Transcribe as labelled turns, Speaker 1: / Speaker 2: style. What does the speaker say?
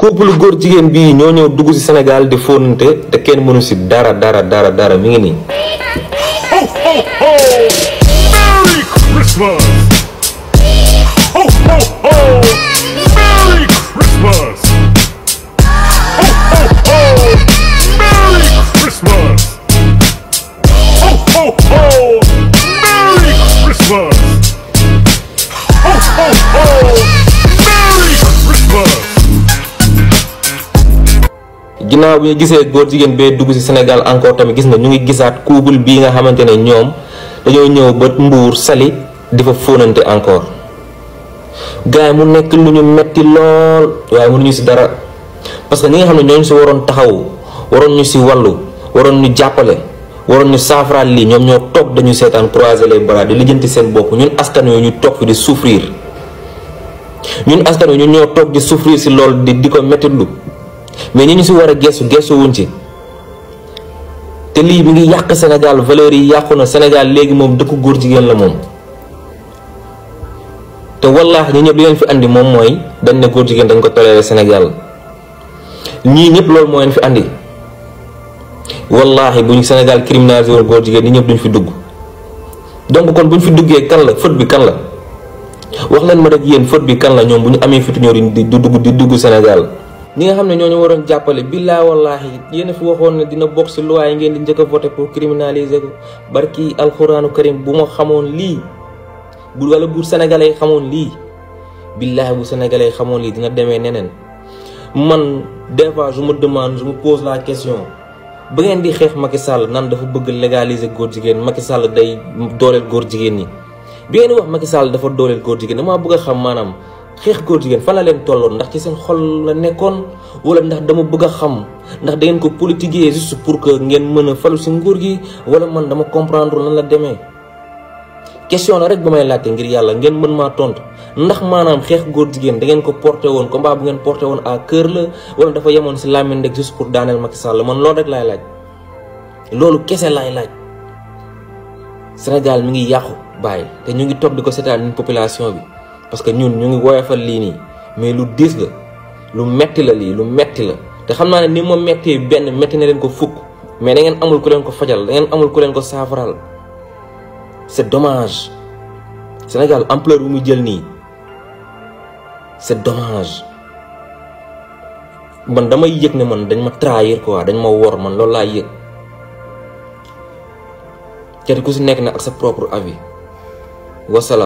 Speaker 1: couple góor jigéen bii ñoo ñëw dugg ci Sénégal di fóonante te kenn mënu ci dara mi ngi nii.
Speaker 2: Merry Christmas! Ho, ho, ho! Merry Christmas! Ho, ho, ho! Merry Christmas! Ho, ho, ho! Merry Christmas! Ho, ho, ho! Merry Christmas!
Speaker 1: ginnaaw bi ñu gisee góor jigéen bee dugg ci Sénégal encore tamit gis nga ñu ngi gisaat couple bii nga xamante ne ñoom dañoo ñëw ba Mbour Saly di fa fóonante encore gars yi mu nekk lu ñu metti lool waaye mënuñu ci dara parce que ñi nga xam ne ñooñu ci waroon taxaw waroon ñu ci wàllu waroon ñu jàppale waroon ñu saafaraal lii ñoom ñoo toog dañu seetaan croiser les bras di lijjanti seen bopp ñun askan wi ñu toog fi di souffrir ñun askan wi ñun ñoo toog di souffrir ci lool di ko mettitlu mais ñi ñu ci war a gestu wuñ ci te lii mi ngi yàq Sénégal valeurs yi yàqu na Sénégal léegi moom dëkku góor jigéen la moom te wallaahi ñi ñëpp li leen fi andi moom mooy dañ ne góor jigéen dañ ko toléré Sénégal ñii ñëpp loolu moo leen fi andi wallaahi bu ñu Sénégal criminalisé woon góor jigéen ñi ñëpp duñ fi dugg donc kon bu ñu fi duggee kan la faute bi kan la wax leen ma rek yéen faute bi kan la ñoom bu ñu amee fitu ñëw di dugg Sénégal. ñi nga xam ne ñoo ñu waroon jàppale billaa wallaahi yéen a fi waxoon ne dina bokk ci loi yi ngeen di njëkk a voté pour criminaliser ko barki alxuraanu karim bu ma xamoon lii wala bu sénégalais xamoon lii billaahi bu sénégalais xamoon lii dina demee neneen man des fois je me demande je me pose la question ba ngeen di xeex Macky Sall nan dafa bëgg légaliser góor jigéen Macky Sall day dooleel góor jigéen ñi bi ngeen di wax Macky Sall dafa dooleel góor jigéen damaa bëgg a xam maanaam xeex góor jigéen fan la leen tolloon ndax ci seen xol la nekkoon wala ndax dama bëgg a xam ndax da ngeen ko politiquer juste pour que ngeen mën a falu ci nguur gi wala man dama comprendre lan la demee question la rek ba may laajte ngir yàlla ngeen mën maa tontu ndax maanaam xeex góor jigéen da ngeen ko porté woon combat bu ngeen porté woon à cœur la wala dafa yemoon ci làmmiñ rek juste pour daaneel Macky Sall man loolu rek laay laaj loolu kese laay laaj. Sénégal mi ngi yàqu bàyyi te ñu ngi toog di ko seetaan ñun population bi. parce que ñun ñu ngi woyofal lii nii mais lu diis la lu metti la lii lu metti la te xam naa ne ni ma mettee benn metti na leen ko fukk mais da ngeen amul ku leen ko fajal da ngeen amul ku leen ko saafaral c'est dommage Sénégal ampleur bi mu jël nii c'est dommage man damay yëg ne man dañ ma trahir quoi dañ ma wor man loolu laa yëg kenn ku si nekk na ak sa propre avis wasalaam